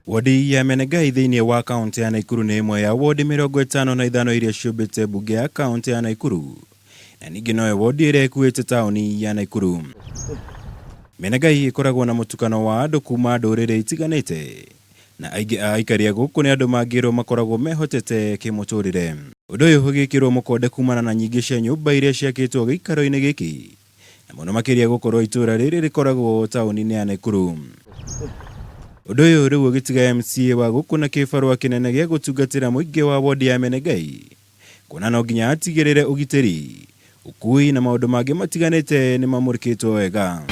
Wodi ya Menengai thĩinĩ wa kaũntĩ ya Naikuru nĩ ĩmwe ya wodi 55 iria ciũmbĩte mbunge ya kaũntĩ ya Naikuru na ningĩ noyo wodi ĩrĩa ĩkuĩte taũni ya Naikuru. Menengai ĩkoragwo na mũtukano wa andũ kuma ndũrĩrĩ itiganĩte na aingĩ a aikari a gũkũ nĩ andũ mangĩrwo makoragwo mehotete kĩmũtũrĩre. Ũndũ ũyũ ũgĩkĩrwo mũkonde kumana na nyingĩ cia nyũmba iria ciakĩtwo gĩikaro-inĩ gĩkĩ na mũno makĩria gũkorwo itũra rĩrĩ rĩkoragwo taũni-inĩ ya Naikuru. Ũndũ ũyũ rĩu ũgĩtiga MCA wa gũkũ na kĩbarũa kĩnene gĩa gũtungatĩra mũingĩ wa wodi ya Menengai kuona no nginya atigĩrĩre ũgitĩri, ũkui na maũndũ mangĩ matiganĩte nĩ mamũrĩkĩtwo wega.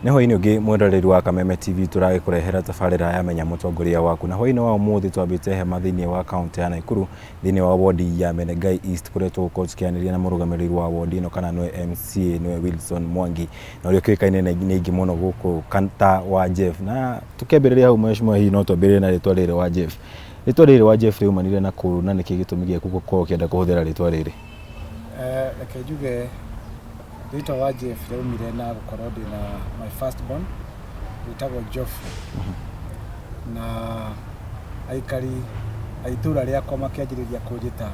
Nĩ hwainĩ ũngĩ mwĩroreri wa Kameme TV tũragĩkũrehera tabarĩra ya Menya Mũtongoria Waku, na hwainĩ wa ũmũthĩ twambĩte hema thĩinĩ wa kaũntĩ ya Naikuru thĩinĩ wa wodi ya Menengai East kũrĩa tũgũkorwo tũkĩanĩria na mũrũgamĩrĩri wa wodi ĩno kana nĩwe MCA nĩwe Wilson Mwangi na ũrĩa ũkĩũĩkaine nĩ aingĩ mũno gũkũ ta wa Jeff. Na tũkĩambĩrĩria hau mheshimiwa, hihi no twambĩrĩrie na rĩtwa rĩrĩ wa Jeff. Rĩtwa rĩrĩ wa Jeff rĩumanire na kũ na nĩkĩ gĩtũmi gĩaku gũkorwo ũkĩenda kũhũthĩra rĩtwa rĩrĩ? Reke njuge rĩtwa wa Jeff rĩaumire na gũkorwo ndĩna my first born wĩtagwo Geoffrey, na aikari a itũra rĩakwa makĩanjĩrĩria kũnjĩta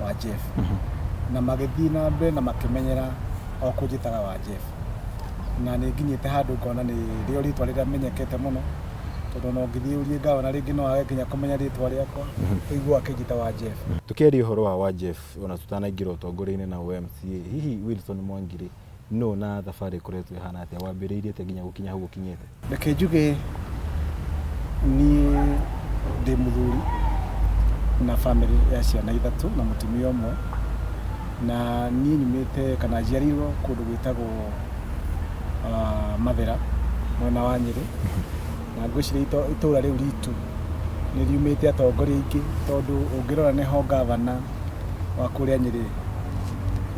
wa Jeff, na magĩthiĩ na mbere na makĩmenyera o kũnjĩtaga wa Jeff, na nĩ nginyĩte handũ ngona nĩ rĩo rĩtwa rĩrĩa menyekete mũno, tondũ ona ũngĩthiĩ ũrie ngavana rĩngĩ no age nginya kũmenya rĩtwa rĩakwa, ũigue akĩnjĩta wa Jeff. Tũkĩaria ũhoro wa Jeff ona tũtanaingĩra ũtongoria-inĩ na MCA, hihi Wilson Mwangi rĩ nũ na thabarĩ ĩkoretwo ĩhana atĩa, wambĩrĩirie atĩa nginya gũkinya hau ũkinyĩte? Reke njuge niĩ ndĩ mũthuri na bamĩrĩ ya ciana ithatũ na mũtumia ũmwe, na niĩ nyumĩte kana njiarĩirwo kũndũ gwĩtagwo Mathĩra mwena wa Nyĩrĩ, na ngwĩciria itũra rĩu ritũ nĩ riumĩte atongoria aingĩ, tondũ ũngĩrora nĩho ngavana wa kũrĩa Nyĩrĩ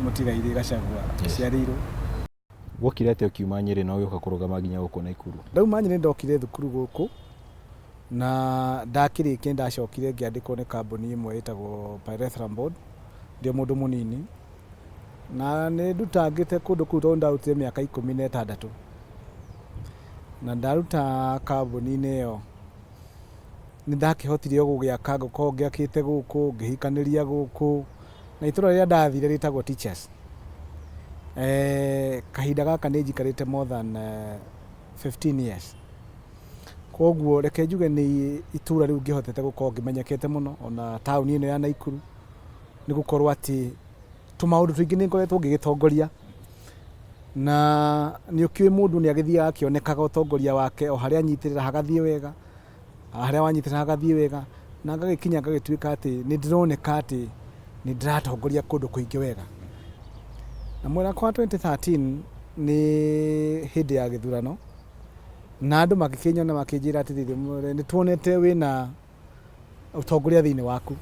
Mũtigairĩ Gachagua aciarĩirwo. Gwokire atĩa ũkiuma Nyĩrĩ na ũgĩũka kũrũgama nginya gũkũ Naikuru? Ndauma Nyĩrĩ nĩndokire thukuru gũkũ na ndakĩrĩkia nĩndacokire ngĩandĩkwo nĩ kambuni ĩmwe ĩtagwo Pyrethrum Board ndĩ o mũndũ mũnini, na nĩ ndutangĩte kũndũ kũu tondũ ndarutire mĩaka 16, na ndaruta kambuni-inĩ ĩyo nĩ ndakĩhotire o gũgĩaka ngũkorwo ngĩakĩte gũkũ, ngĩhikanĩria gũkũ, na itũra rĩrĩa ndathire rĩtagwo Teachers. Kahinda gaka nĩ njikarĩte more than 15 years. Koguo reke njuge nĩ itũra rĩu ngĩhotete gũkorwo ngĩmenyekete mũno ona taũni ĩno ya Naikuru, nĩ gũkorwo atĩ tũmaũndũ tũingĩ nĩ ngoretwo ngĩgĩtongoria, na nĩ ũkĩũĩ mũndũ nĩ agĩthiaga akĩonekaga ũtongoria wake o harĩa anyitĩrĩra hagathiĩ wega, harĩa wanyitĩrĩra hagathiĩ wega, na ngagĩkinya ngagĩtuĩka atĩ nĩ ndĩroneka atĩ nĩ ndĩratongoria kũndũ kũingĩ wega. Na mwaka wa 2013 nĩ hĩndĩ ya gĩthurano, na andũ magĩkĩnyona makĩnjĩra atĩrĩrĩ, nĩ tuonete wĩna ũtongoria thĩinĩ waku,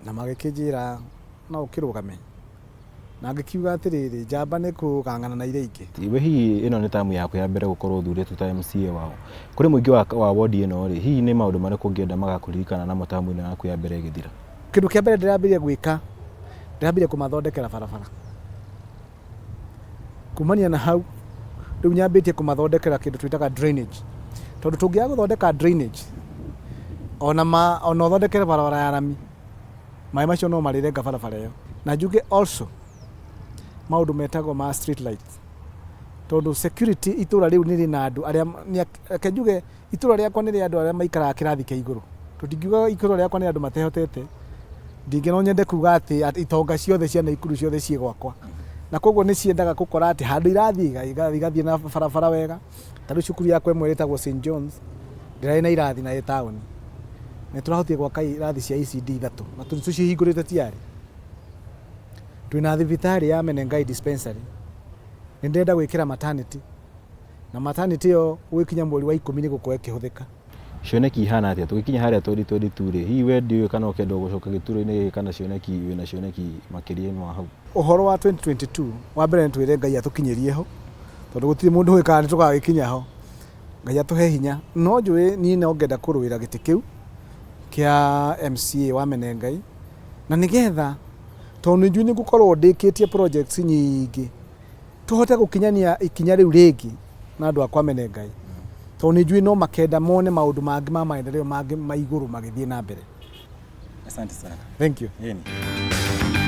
na magĩkĩnjĩra no ũkĩrũgame, na ngĩkiuga atĩrĩrĩ, njamba nĩ kũgang'ana na iria ingĩ. We hihi ĩno nĩ tamu yaku ya mbere gũkorwo ũthurĩtwo ta MCA wao. Kũrĩ mũingĩ wa wodi ĩno rĩ, hihi nĩ maũndũ marĩkũ ũngĩenda magakũririkana namo tamu ĩno yaku ya mbere ĩgĩthira? Kĩndũ kĩa mbere ndĩrambĩrĩria gwĩka, ndĩrambĩrĩria kũmathondekera barabara. Kumania na hau, rĩu nyambĩtie kũmathondekera kĩndũ twĩtaga drainage. Tondũ tũngĩaga gũthondeka drainage, ona ma, ona ũthondekere barabara ya rami, maĩ macio no marĩrenga barabara ĩyo. Na njuge also, maũndũ metagwo ma street lights. Tondũ security itũra rĩu nĩ rĩna andũ arĩa, reke njuge itũra rĩakwa nĩ rĩa andũ arĩa maikaraga kĩrathi kĩa igũrũ. Tũtingiuga itũra rĩakwa nĩ andũ matehotete, ndingĩ no nyende kuga atĩ itonga ciothe cia Naikuru ciothe ciĩ gwakwa. Na koguo nĩ ciendaga gũkora atĩ handũ irathiĩ igathiĩ na barabara wega. Ta rĩu cukuru yakwa ĩmwe ĩtagwo St John's, ndĩrarĩ na irathi na ĩ taũni. Nĩ tũrahotire gwaka irathi cia ECD ithatũ na tũcihingũrĩte tiarĩ. Twĩna thibitarĩ ya Menengai Dispensary, nĩ ndĩrenda gwĩkĩra maternity, na maternity ĩyo gũgĩkinya mweri wa 10 nĩ gũkorwo ĩkĩhũthĩka. Cioneki ihana atĩa? Tũgĩkinya harĩa 2022 rĩ, hihi we ndiũĩ kana ũkenda gũcoka gĩturwa-inĩ gĩkĩ kana cioneki wĩna cioneki makĩria ma hau? Ũhoro wa 2022, wa mbere nĩ twĩre Ngai atũkinyĩrie ho, tondũ gũtirĩ mũndũ ũĩ kana nĩ tũgagĩkinya ho. Ngai atũhe hinya. No njũĩ niĩ no ngenda kũrũĩra gĩtĩ kĩu kĩa MCA wa Menengai, na nĩgetha tondũ nĩ njũĩ nĩ ngũkorwo ndĩkĩtie projects nyingĩ. Tũhote gũkinyania ikinya rĩu rĩngĩ na andũ akwa mene Ngai, tondũ nĩ njũĩ no makenda mone maũndũ mangĩ ma maendeleo mangĩ ma igũrũ magĩthiĩ na mbere. Asante sana. Thank you. Ĩni.